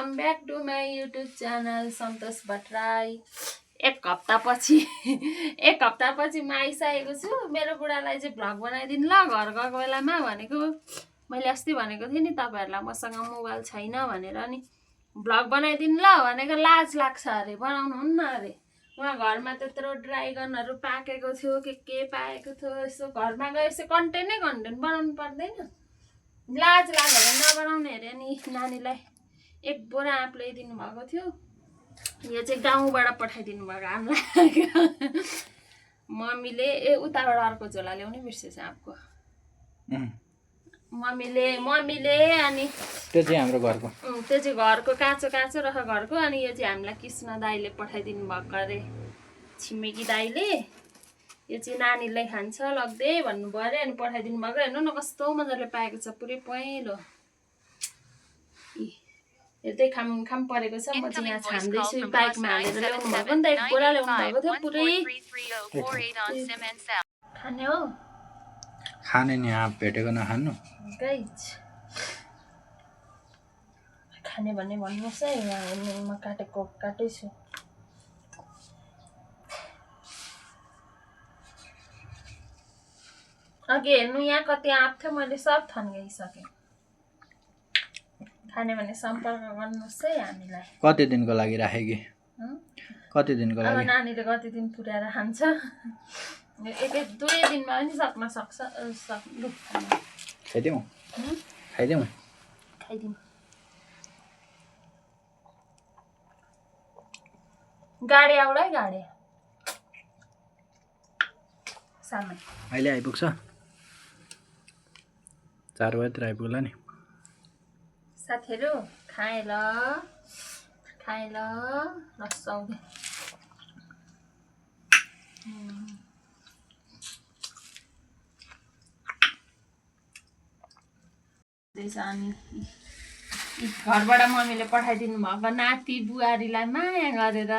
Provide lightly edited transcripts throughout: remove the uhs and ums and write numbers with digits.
Welcome back to my YouTube channel Santosh Bhattarai. एक हप्तापछि म आइसकेको छु। मेरो बुढालाई चाहिँ भ्लग बनाइदिनु ल घर गएको बेलामा भनेको। मैले अस्ति भनेको थिएँ नि तपाईँहरूलाई मसँग मोबाइल छैन भनेर, नि भ्लग बनाइदिनु ल भनेको। लाज लाग्छ अरे, बनाउनु हुन्न अरे। उहाँ घरमा त्यत्रो ड्राइगनहरू पाकेको थियो, के पाएको थियो। यसो घरमा गएपछि कन्टेन्टै कन्टेन्ट बनाउनु पर्दैन। लाज लागेर नबनाउने अरे। अनि नानीलाई एक बोरा आँप ल्याइदिनु भएको थियो। यो चाहिँ गाउँबाट पठाइदिनु भएको हामीलाई। मम्मीले उताबाट अर्को झोला ल्याउनै बिर्सेछ आँपको। मम्मीले अनि त्यो चाहिँ हाम्रो घरको, त्यो चाहिँ घरको काँचो रह घरको। अनि यो चाहिँ हामीलाई कृष्ण दाइले पठाइदिनु भएको अरे, छिमेकी दाइले। यो चाहिँ नानीलाई खान्छ लग्दै भन्नुभयो अरे, अनि पठाइदिनु भएको। हेर्नु न कस्तो मजाले पाएको छ, पुरै पहेँलो। हेर्दै खाम परेको छ। म चाहिँ यहाँ छान्दैछु, बाइकमा हालेर ल्याउनु भएको नि त। एक बोरा ल्याउनु भएको थियो पुरै। खाने हो? खाने नि, आँप भेटेको नखानु। खाने भन्ने भन्नुहोस् है। यहाँ हेर्नु म काटेछु। अघि हेर्नु यहाँ कति आँप थियो, मैले सब थन्काइसकेँ। खाने भने सम्पर्क गर्नुहोस् है हामीलाई। कति दिनको लागि राखेकी? कति दिनको लागि? अब नानीले कति दिन पुर्याएर खान्छ। एक दुई दिनमा पनि सक्न सक्छ। खाइदिउँ। गाडी आउला है, गाडी सामान अहिले आइपुग्छ। 4 बजेतिर आइपुग्ला नि। साथीहरू खाए ल नसाउने। अनि घरबाट मम्मीले पठाइदिनु भएको नाति बुहारीलाई माया गरेर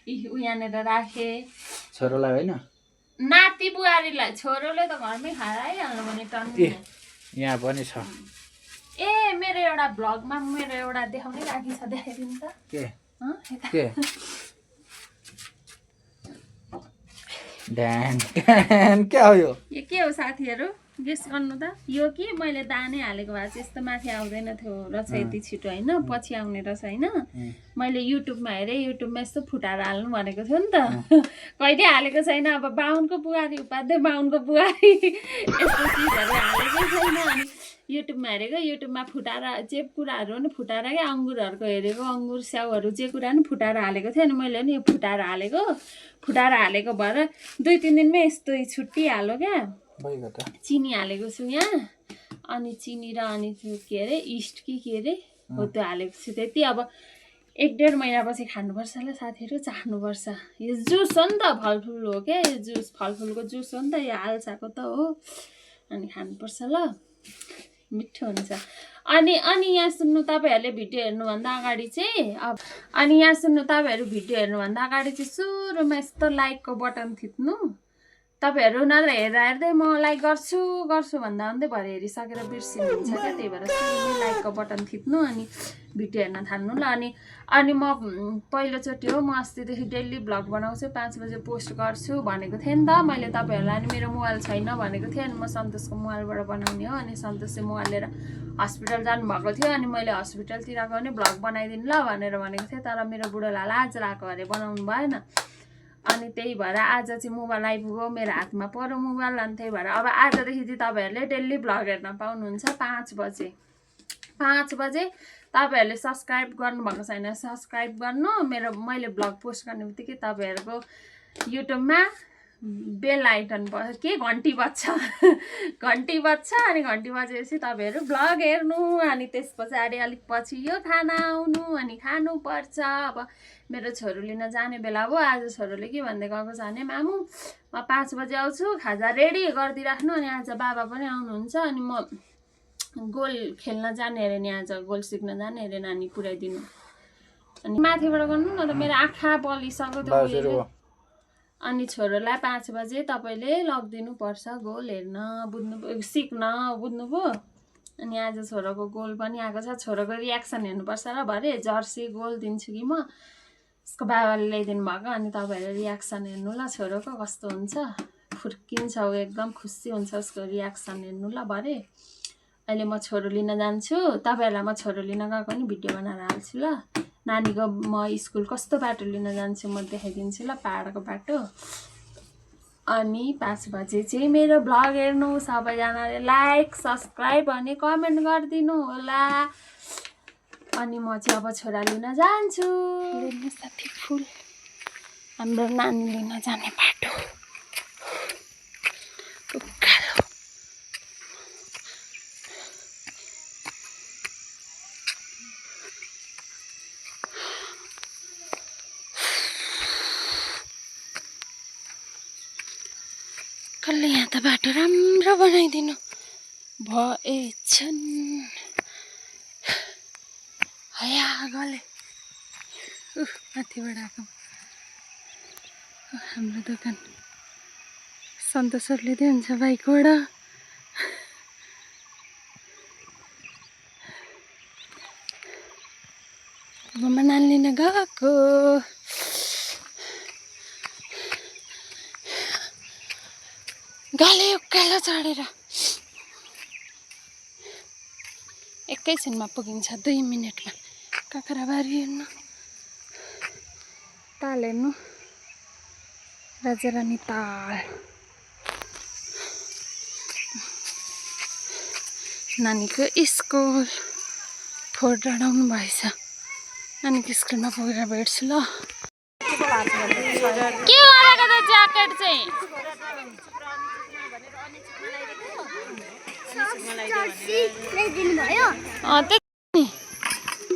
यहाँनिर राखे। छोरोलाई होइन, नाति बुहारीलाई। छोरोले त घरमै खाएर आइहाल्नु भने टन्नु। यहाँ पनि छ। ए मेरो एउटा भ्लगमा मेरो एउटा देखाउनै राखी छ, देखाइदिनु त। के के हो यो? के हो साथीहरू गेस गर्नु त। यो कि मैले दानै हालेको भए चाहिँ यस्तो माथि आउँदैन थियो रहेछ यति छिटो होइन, पछि आउने रहेछ होइन। मैले युट्युबमा हेरेँ, युट्युबमा यस्तो फुटाएर हाल्नु भनेको थियो नि त। कहिले हालेको छैन। अब बाहुनको बुहारी उपाध्याय, बाहुनको बुहारी यस्तो चिजहरू हालेकै छैन। अनि युट्युबमा हेरेको, युट्युबमा फुटाएर जे कुराहरू पनि फुटाएर क्या, अङ्गुरहरूको हेरेको, अङ्गुर स्याउहरू जे कुरा पनि फुटाएर हालेको थियो। अनि मैले नि यो फुटाएर हालेको भएर 2-3 दिनमै यस्तो छुट्टिहाल्यो क्या। चिनी हालेको छु यहाँ। अनि चिनी र अनि त्यो के अरे इस्ट के अरे हो त्यो हालेको छु। त्यति। अब 1-1.5 महिनापछि खानुपर्छ ल साथीहरू, चाख्नुपर्छ। यो जुस हो नि त, फलफुल हो क्या यो जुस, फलफुलको जुस हो नि त यो, आल्साको त हो। अनि खानुपर्छ ल, मिठो हुन्छ। अनि यहाँ सुन्नु, तपाईँहरूले भिडियो हेर्नुभन्दा अगाडि चाहिँ सुरुमा यस्तो लाइकको बटन थिच्नु। तपाईँहरू नत्र हेर्दै म लाइक गर्छु भन्दा भरे हेरिसकेर बिर्सिनुहुन्छ क्या। त्यही भएर सुरुमै लाइकको बटन थिच्नु, अनि भिडियो हेर्न थाल्नु ल। अनि म पहिलोचोटि हो, म अस्तिदेखि डेली भ्लग बनाउँछु, 5 बजे पोस्ट गर्छु भनेको थिएँ नि त मैले तपाईँहरूलाई। अनि मेरो मोबाइल छैन भनेको थिएँ। अनि म सन्तोषको मोबाइलबाट बनाउने हो। अनि सन्तोषले मोबाइल लिएर हस्पिटल जानुभएको थियो। अनि मैले हस्पिटलतिर गयो भने भ्लग बनाइदिनु ल भनेर भनेको थिएँ। तर मेरो बुढोलाई लाज लाग्यो अरे, बनाउनु भएन। अनि त्यही भएर आज चाहिँ मोबाइल आइपुग्यो, मेरो हातमा पर्यो मोबाइल। अनि त्यही भएर अब आजदेखि चाहिँ तपाईँहरूले डेली भ्लग हेर्न पाउनुहुन्छ 5 बजे। तपाईँहरूले सब्सक्राइब गर्नुभएको छैन, सब्सक्राइब गर्नु। मैले भ्लग पोस्ट गर्ने बित्तिकै तपाईँहरूको युट्युबमा बेल आइकन के घन्टी बज्छ। अनि घन्टी बजेपछि तपाईँहरू भ्लग हेर्नु। अनि त्यस पछाडि अलिक पछि यो खाना आउनु, अनि खानुपर्छ। अब मेरो छोरो लिन जाने बेला हो। आज छोरोले के भन्दै गएको छ भने, मामु म 5 बजे आउँछु, खाजा रेडी गरिदिइराख्नु। अनि आज बाबा पनि आउनुहुन्छ। अनि म गोल खेल्न जाने अरे नि, आज गोल सिक्न जाने अरे, नानी पुऱ्याइदिनु। अनि माथिबाट गर्नु न त, मेरो आँखा बलिसक्यो त्यो। अनि छोरोलाई 5 बजे तपाईँले लगिदिनु पर्छ गोल हेर्न, सिक्न, बुझ्नुभयो? अनि आज छोराको गोल पनि आएको छ। छोराको रियाक्सन हेर्नुपर्छ र भरे जर्सी गोल दिन्छु कि म। उसको बाबाले ल्याइदिनु भएको। अनि तपाईँहरूले रियाक्सन हेर्नु ल छोराको कस्तो हुन्छ। फुर्किन्छ ऊ एकदम खुसी हुन्छ उसको रियाक्सन हेर्नु ल भरे। अहिले म छोरो लिन जान्छु। तपाईँहरूलाई म छोरो लिन गएको नि भिडियो बनाएर हाल्छु ल। नानीको म स्कुल कस्तो बाटो लिन जान्छु म देखाइदिन्छु ल, पाहाडको बाटो। अनि 5 बजे चाहिँ मेरो भ्लग हेर्नु। सबैजनाले लाइक सब्सक्राइब अनि कमेन्ट गरिदिनु होला। अनि म चाहिँ अब छोरा लिन जान्छु। हेर्नु साथी फुल हाम्रो नानी लिन जाने बाटो उकालो। कसले यहाँ त बाटो राम्रो बनाइदिनु भएछन्। हया गले माथिबाट आएको हाम्रो दोकान सन्तोषहरूले दिन्छ बाइकबाट। मम्मा नानी लिन गएको। गले उकालो चढेर एकैछिनमा पुगिन्छ 2 मिनटमा। काँक्राबारी हेर्नु, ताल हेर्नु, राजारानी ताल। नानीको स्कुल फोहोर डढाउनु भएछ। नानीको स्कुलमा पुगेर भेट्छु ल। के गरेको त ज्याकेट चाहिँ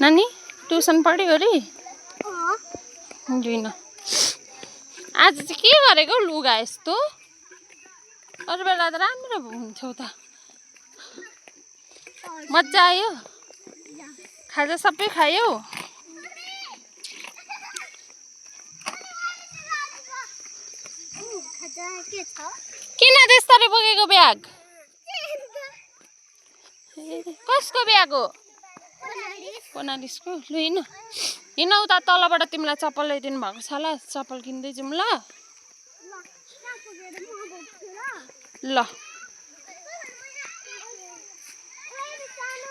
नानी ट्युसन पढ्यो अरे होइन। आज चाहिँ के गरेको लुगा यस्तो? अरू बेला त राम्रो हुन्थ्यो त। मजा आयो? खाजा सबै खायौ? किन त्यसरी बोकेको ब्याग? कसको ब्याग हो? पोनालिसको। लु हिँड हिँड उता तलबाट तिमीलाई चप्पल ल्याइदिनु भएको छ ल। चप्पल किन्दै जाउँ ल। ल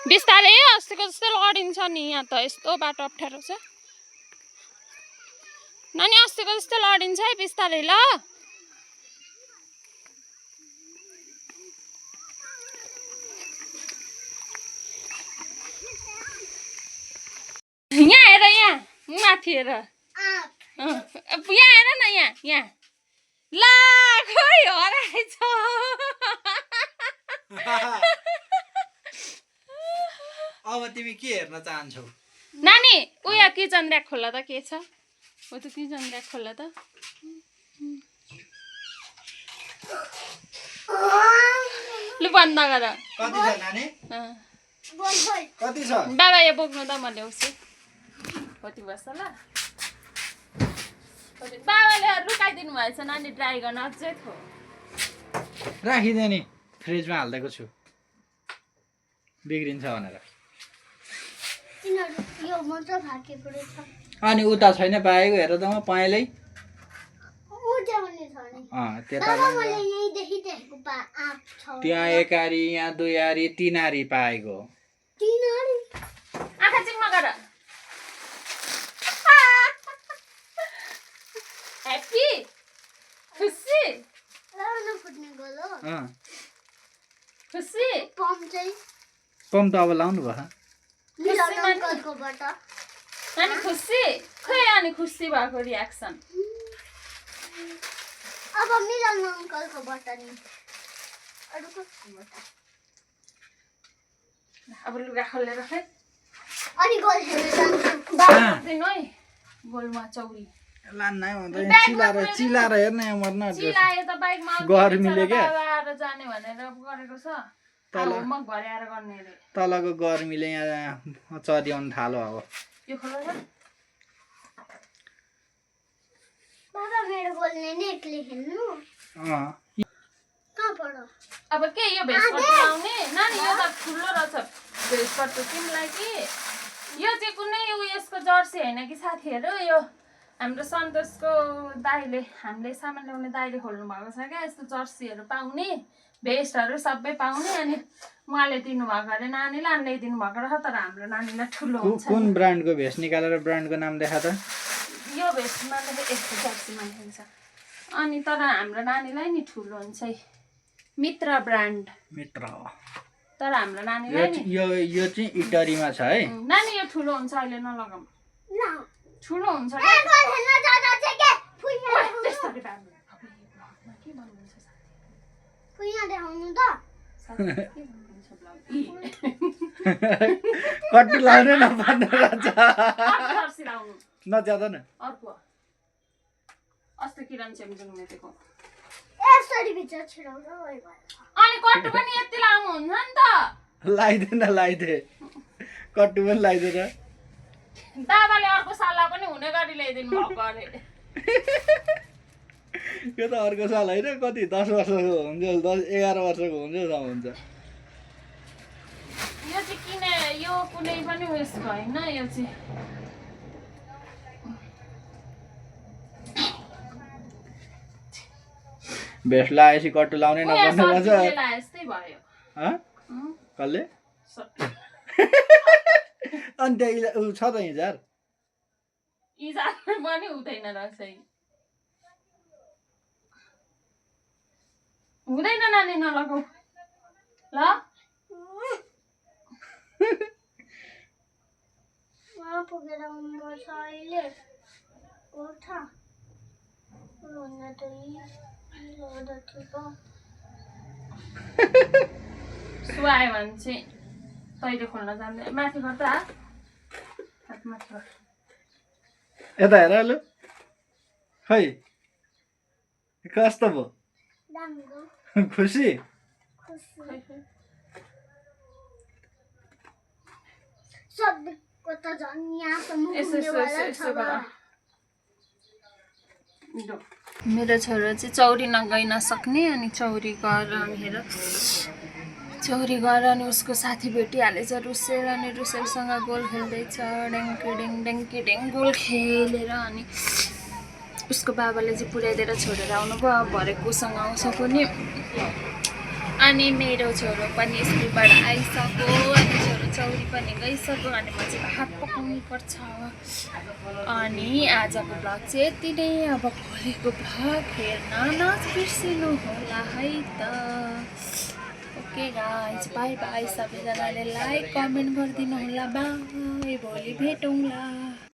बिस्तारै अस्तिको जस्तै लडिन्छ नि। यहाँ त यस्तो बाटो अप्ठ्यारो छ। नानी अस्तिको जस्तै लडिन्छ है बिस्तारै ल। यहाँ हेर, यहाँ माथि हेर, यहाँ हेर न, यहाँ ला खोइ हराएछ। अब तिमी के हेर्न चाहन्छौ? नानी उयो किचन ऱ्याक खोला त के छ? हो त किचन ऱ्याक खोला त। लु बन्द गर। कति छ नानी? कति छ? बाबा यो बोक्नु त म ल्याउँछु। कति बस्छ ल। बाबाले लुकाइदिनु भएछ नानी ट्राई गर्न अझै थियो। राखिदे नि, फ्रिजमा हालिदिएको छु बिग्रिन्छ भनेर। अनि उता छैन पाएको? हेर त म पहेँलै त्यहाँ 1 आरी, यहाँ 2 आरी, 3 आरी पाएको। आँखा चिम्मा गर। ह्याप्पी खुसी खुसी। पम्प त अब लाउनु भयो। अनि खुसी खोइ। अनि खुसी भएको रियाक्सन। अब मिलन अंकलको बटन अब लुगा खोलेर खै। अनि गोल हेर्न जान्छु। बाबा है गोलमा चौरी लान्न है भन्दै चिलाएर हेर्न यहाँ मर्न। चिलायो त बाइकमा गर्मीले क्या आएर जाने भनेर गरेको छ। होमवर्क भर्याएर गर्ने रे। तलको गर्मीले यहाँ चर्याउनु थालो। अब यो खोला र बाबा मेरो गोल नै एक्लै खेल्नु। कहाँबाट अब के यो भेस्टकट लाउने नानी यो त ठुलो रहेछ भेस्टकट त तिमीलाई कि यो चाहिँ कुनै उयसको जर्सी होइन कि साथीहरू यो हाम्रो सन्तोषको दाइले हामीले सामान ल्याउने दाइले खोल्नु भएको छ क्या यस्तो जर्सीहरू पाउने भेस्टहरू सबै पाउने अनि उहाँले दिनुभएको अरे नानीलाई अनि ल्याइदिनु भएको रहेछ तर हाम्रो नानीलाई ठुलो हुन्छ कुन ब्रान्डको भेस्ट निकालेर ब्रान्डको नाम देखा त यो भेस्टमा त यस्तो जर्सीमा लेखेको छ अनि तर हाम्रो नानीलाई नि ठुलो हुन्छ है मित्र ब्रान्ड मित्र तर हाम्रो नानीलाई नि यो चाहिँ इटरीमा छ है नानी यो ठुलो हुन्छ अहिले नलगाउँ ल ठुलो हुन्छ ए गोल खेल्न जाँदा चाहिँ के फुइना त्यसरी बाबुले के भन्नुहुन्छ फुइना देखाउनु त कट्टु लाउनै नपर्ने रहेछ जर्सी लाउनु नज्यादा न अर्को अस्ति किरण चेम्जुङले दिएको यसरी भित्र छिराउँछ ओइ भयो अनि कट्टु पनि यति लामो हुन्छ नि त लाइदे कट्टु पनि लाइदिएर दादाले अर्को साललाई पनि हुने गरी ल्याइदिनु भएको अरे यो त अर्को साल होइन कति 10 वर्षको हुन्छ 11 वर्षको हुन्छ यो चाहिँ किन यो कुनै पनि उयसको होइन यो चाहिँ भेस्ट लगाएपछि कट्टु लाउनै नपर्ने रहेछ यस्तै भयो कसले अनि त्यहाँ ऊ छ त हिजार इजाजमा पनि हुँदैन रहेछ हुँदैन नानी नलगाऊ ल वहाँ पुगेर आउनुपर्छ अहिले कोठा हुन त सुहायो भने चाहिँ तैँले खोल्न जान्दै माथि गर्दा हात माथि गर यता हेर लु खै कस्तो भयो राम्रो खुसी सबको त झन् यहाँसम्म पुग्नेवाला छ र मेरो छोरो चाहिँ चौरी नगइ नसक्ने अनि चौरी गएर अनि हेर चौरी गएर अनि उसको साथी भेटिहालेछ रुसेल अनि रुसेलसँग गोल खेल्दैछ डेङ्की गोल खेलेर अनि उसको बाबाले चाहिँ पुर्याइदिएर छोडेर आउनुभयो अब भरे कोसँग आउँछ पनि अनि मेरो छोरो पनि स्कुलबाट आइसक्यो अनि छोरो चौरी पनि गइसक्यो अनि म चाहिँ भात पकाउनु पर्छ अनि आजको ब्लग चाहिँ यति नै अब भोलिको ब्लग हेर्न नबिर्सिनु होला है त ओके गाइज बाई बाई सबैजनाले लाइक कमेन्ट गरिदिनु होला बाई भोलि भेटौँला